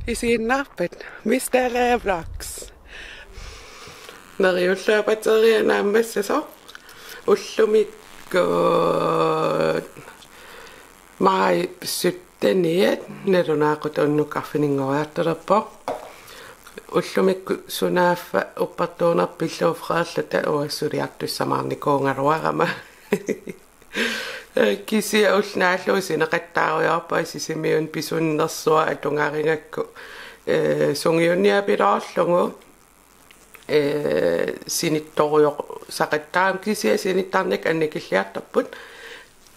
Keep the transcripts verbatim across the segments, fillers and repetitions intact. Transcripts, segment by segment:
Isiinnarpat Mister Vlogs. Neriullunga batteria naammassasoq. Ullumikkut maj sytteniat nalunaaqutaq unnuk arfininngoriartulerpoq. Ullumikkut sunaaffa uppertuunerput pillugu freerluta uanga suliartussamaarnikuugaluarama. Kisianni ulloq naallugu sineqattaarujoorpunga Sisimiuni pisunnersuaq atugarigakku, eh, sungiunniapiloorlugu, eh, sinittorujorsaqattaarama, kisianni sinittarnikkut annikilliartorput.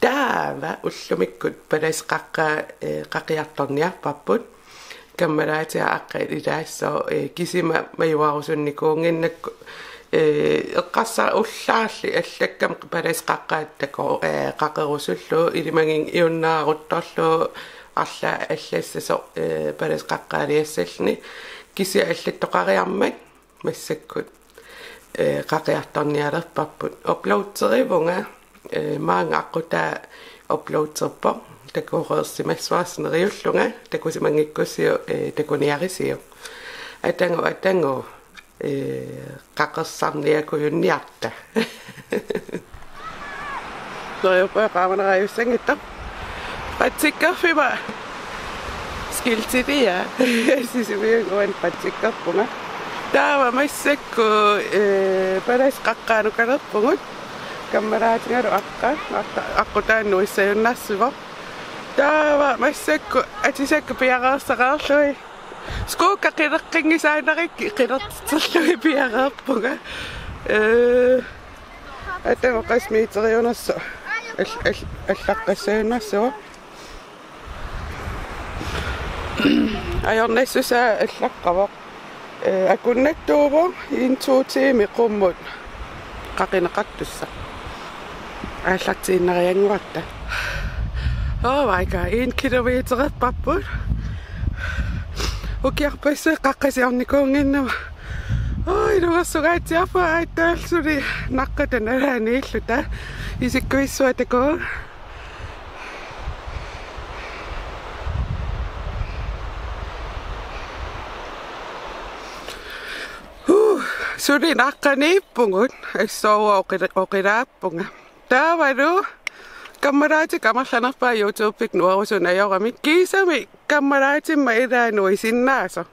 Taava ullumikkut palasip qaqqaa, eh, qaqiartorniarparput. Kammalaatiga aqqat ilaassooq, eh, kisima majuarusunnikuunnginnakku, eh, eqqarsartut ullaarli allakkama palasip qaqqaa tako-, eh, qaqerusullugu, ilimaginngiunnaaruttorlugu arlaat allassasoq, eh, palasip qaqqaaliassalluni, kisianni allattoqariarmat massakkut, eh, qaqiartornialerparput. Uploaderivunga, eh, maanga aqqutaa uploaderpoq. Takoreersimassuarsi neriullunga, takusimanngikkussiuk, eh, takuniarisiuk. Atagu, atagu, eh, qaqersarniakujunniarta. Neriuppunga qaamanerajussanngitsoq. Patsikkerfima skiltitia. Sisimiuni uani patsikkerpunga. Taava massakkut, eh, palasip qaqqaanukalerpugut. Kammalaatigalu aqqa, aqqa, aqqutaanut issajunnarsivoq. Taava massakkut atisakkut piareersaqarlugit. Skuukka qileqqinngisaannarikki qilertiterlugit piareerpunga. Eh, atagu qassit meteriunersoq al-, al-, allaqqassajunnarsivoq. Ajornassusaa allaqqavoq. Eh, akunnattuuvoq en to tiimi qummut qaqineqartussaq. Aallartiinnariannguarta. Oh my God, en kilometererparput. Ukiorpassuit qaqqasiornikuunnginnama. Oh, iluarsugaatiarpunga aatsaat suli naqqata nalaaniilluta. Isikkuissuaq takuuk. Huh, suli naqqaniippugut, assut oqila-, oqilaappunga. Taavalu kammalaatikka amerlanerpaat YouTube-ikkut nuerusunneq ajoramik, kiisami kammalaatimma ilaanut isinnaasoq.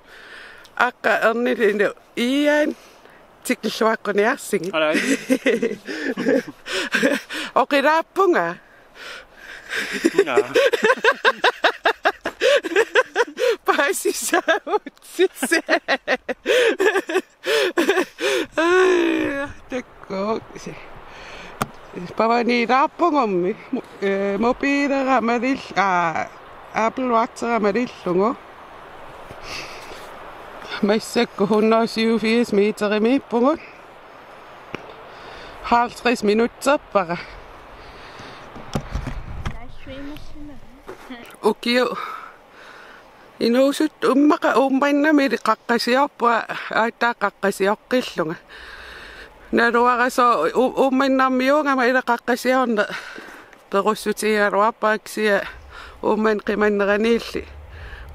Aqqa ernilinut iian tikilluaqquniarsigit. Alai. Oqilaappunga. Naa. Paasisaavutit. Ai, takuuk. Pavaniilaappugummi. Mo-, eh, mobiilera malil-, aa, Apple Watchera malillugu. Massakkut hundrede syvogfirs meterimiippugut. Halvtreds minutterpara. Ukiut inuusuttut immaqa Uummannamili qaqqasiorpunga, aatsaat qaqqasioqqillunga. Naluara sooq U-, Uummannarmiuugama ila qaqqasiorneq perussutigigaluarpara, kisianni Uummannap qimanneraniilli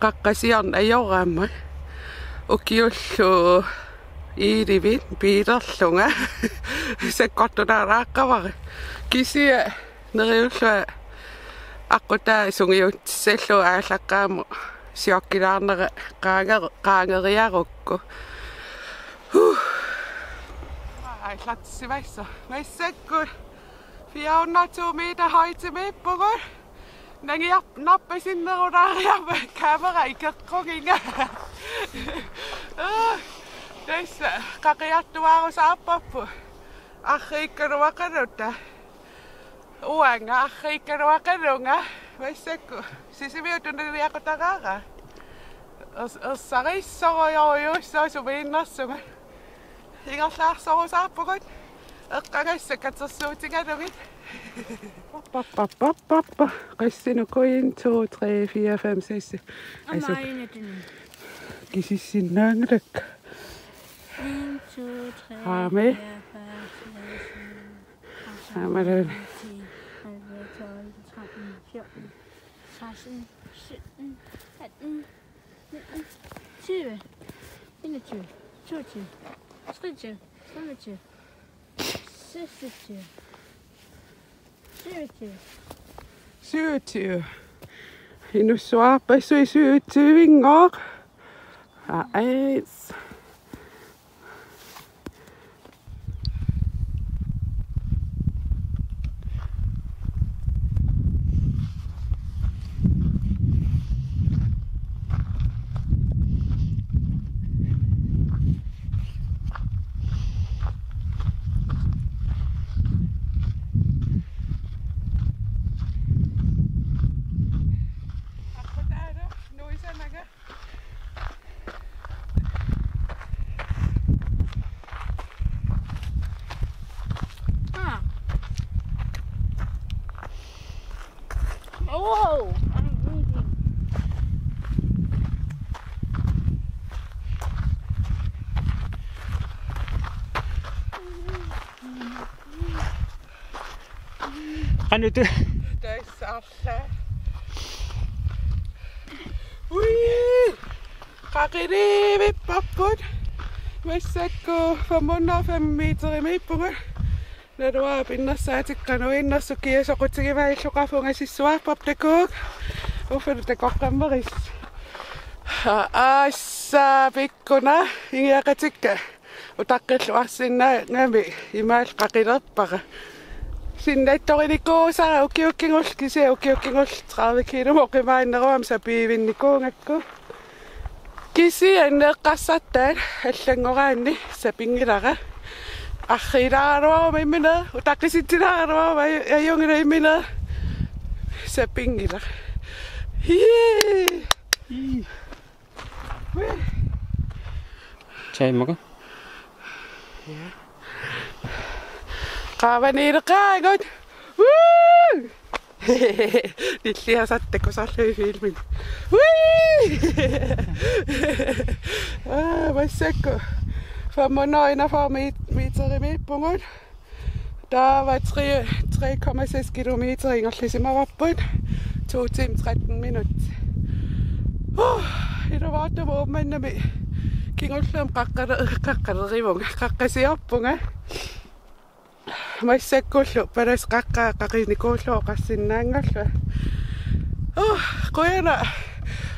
qaqqasiorneq ajorama. Ukiullu iilivit biilerlunga sakkortunaaraaqqavara. Kisianni neriullunga aqqutaa sungiutissallugu aallaqqaammut siorkilaarnera qaanger-, qaangeriarukku. Huh. Aallartissimassaaq. Massakkut fire hundrede og to meter højdemiippugut. Nangiarp-, nappasinnerulaariarmat kamera ikeqqugiga. Tassa qaqiartuaarusaarparput. Arriikkaluaqaluta. Uanga arriikkaluaqalunga. Massakkut Sisimiut tunniuliaqutaraara. Ers-, ersarissorujorujussuaq sumiinnersunga. Ingerlaarsorusaarpugut. Eqqagassat katersuutigalugit. Pappa. Qassinukku en, to, tre, fire, fem, seks. Aamma asu-, aajuna tunni. Kisissinnaanngilakka. En, to, tre, aamma, fire, fem, seks, syv, otte, aamma ni, lulu, ti, elleve, tolv, tretten, fjorten, seksten, sytten, atten, nitten, Tyve, enogtyve, toogtyve, treogtyve, femogtyve, seksogtyve, syvogtyve. Syvogtyve. Inussuarpassuit syvogtyvinngooq. Aa, ais. Ah. Oh, I'm bleeding. Qanoq tu? Tassarla. Ui! Qaqiliivipparput. Massakkut femhundrede og fem meterimiippugut. Naluara pinnersaatikka nuinnersut kiasoqutigivaat, illoqarfik ungasissuarpara takuuk. Uffa takoqqammeris. Assa pikkuna ingiaqatikka. Utaqqilluarsinnaagami imaal qaqilerpara. Sinnattorinikuusara ukiut kingulliit, kisianni ukiut kingulliit tredive kilomik oqimaanneruama sapiivinnikuugakku. Kisianni eqqarsartaat allanngoraanni sapinngilara. Arriilaaruaruma imminut, utaqqisitsilaaraluaruma, aj-, ajunngilaq imminut. Sapinngilara. Hii. Ii. Wee. Taamaakkut. Ja. Qaavaniileqaagut. Woo! Nilliasat takusarlugit filmimi. Woo! Aa, massakkut. Femhundrede og enogfyrre met-, meterimiippugut. Taava tre, tre komma seks kilometer ingerlasimavarput. To timer, tretten minutter. Uh, ilumoortumik Uummannami kingullermik qaqqale-, qaqqalerivunga, qaqqasiorpunga. Massakkullu palasoqaqqaa qaqinikuullugu oqarsinnaanngorlunga. Uh, qujanaq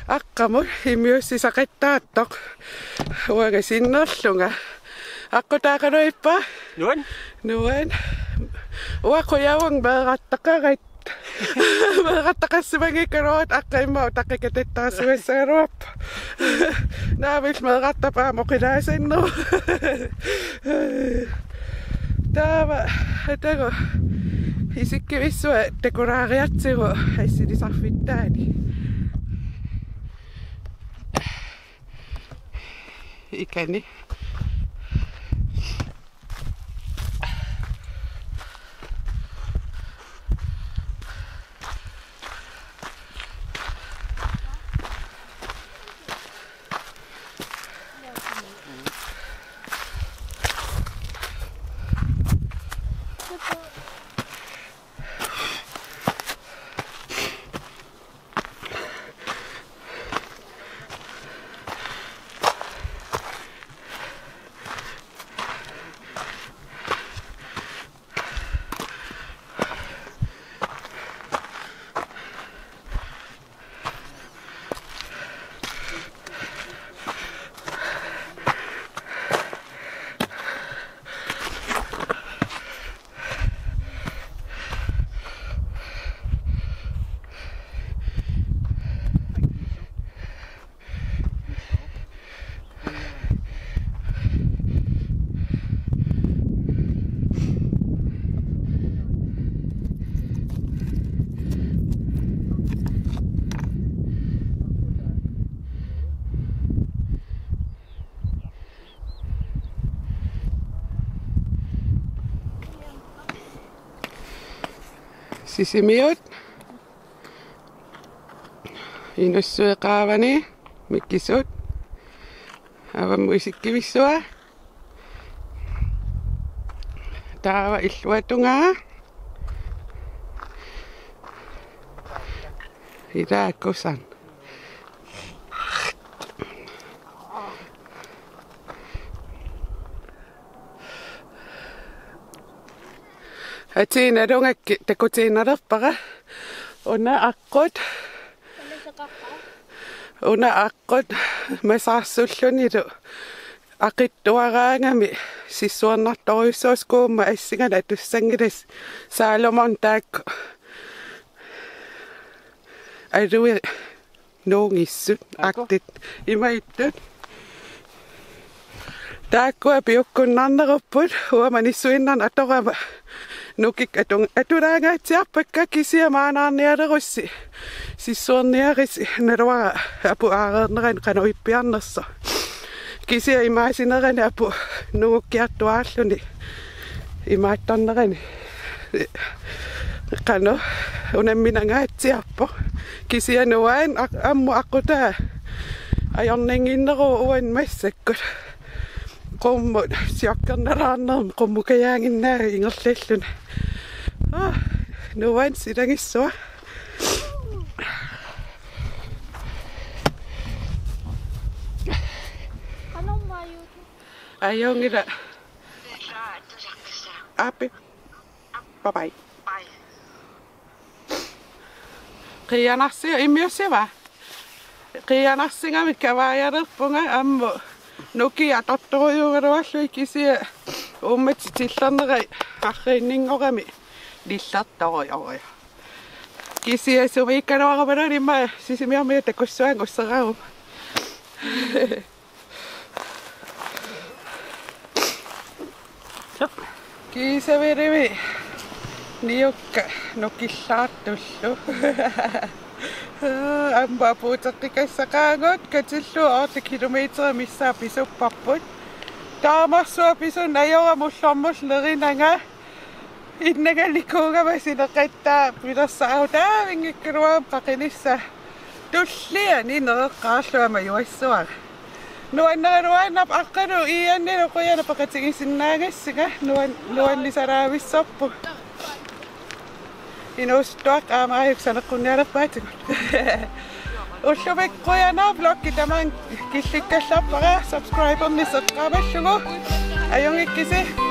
aqqamut immiussisaqattaartoq. Uanga sinnerlunga. Aqqutaaqaluippa? Nuan? Nuan. Uanga qujavunga meerartaqarat. Meerartaqarsimanngikkaluarutta aqqa immaqa utaqqikattaarsugassagaluarpoq. Naamik meerartappoq aamma oqilaasanneruvoq. Taava, atagu. Isikkivissuaq takulaariartigu assilisarfittaani. Ikani. Sisimiut. Inussuit qaavani, Mikisut. Avammut isikkivissuaq. Taava illuatungaa. Ilaa kusanaq. Atii nalungakkit takutiinnalerpara. Una aqqut. Una aqqut masaarsullunilu aqitsuaraangami sissuernartorujussuusoq, kuummat assinganik atussanngilassi. Salomon taakku. Alui nuungissut. Taakku. Agtit. Imaattut. Taakkua piukkunnarnerupput uanga manissuinnarneq atorama. Nukik atun-, atulaangaatsiarpakka, kisianni maanaarnialerussi. Sissuerniaritsi, naluara aput aareernerani qanoq ippiarnersoq. Kisianni imaasinerani aput nungukkiartuaarluni. Imaattarnerani. Qanoq unamminangaatsiarpoq. Kisianni nuann-, aq-, ammut aqqutaa ajornannginneruvoq uani massakkut. Qummut siorkernerlaarnermi qummukajaannginnami ingerlalluni. Ah, nuann silagissuaq. Ajunngilaq. Aappi. Bye bye. Qiianarsi-, immiussiva? Qiianarsigamik kavaajalerpunga ammut nukiit atortorujuugaluarlugit, kisianni uummatit tillernera arriinninngorami nillertorujorujuk. Kisianni sumiikkaluarumaluunniit immaqa Sisimiormiut takussuanngusseraruma. Kiisavilimi niukka nukillaartullu. Aamma apuuteqqikkassaqaagut, katillugu otte kilometer missaat pisupparput. Taamarsuaq pisunneq ajorama ullormut nerinanga. Innanganikuugama sineqattaa pilersaarutaavinngikkaluarama qaqinissaq. Tulliani nereqqaarlugu majuassuara. Nuanneraluaannarpoq, aqqalu Iannilu qujanaq peqatigisinnaagassinnga, nuan-, nuannisaraavissorpoq. Inuusuttuaqqat aamma aajuku saneqqunnialerpaatigut. Ullumikkut qujanaq, vloggi tamaanga killikkallarpara, subscribernissi eqqaamallugu. Ajunngikkisi.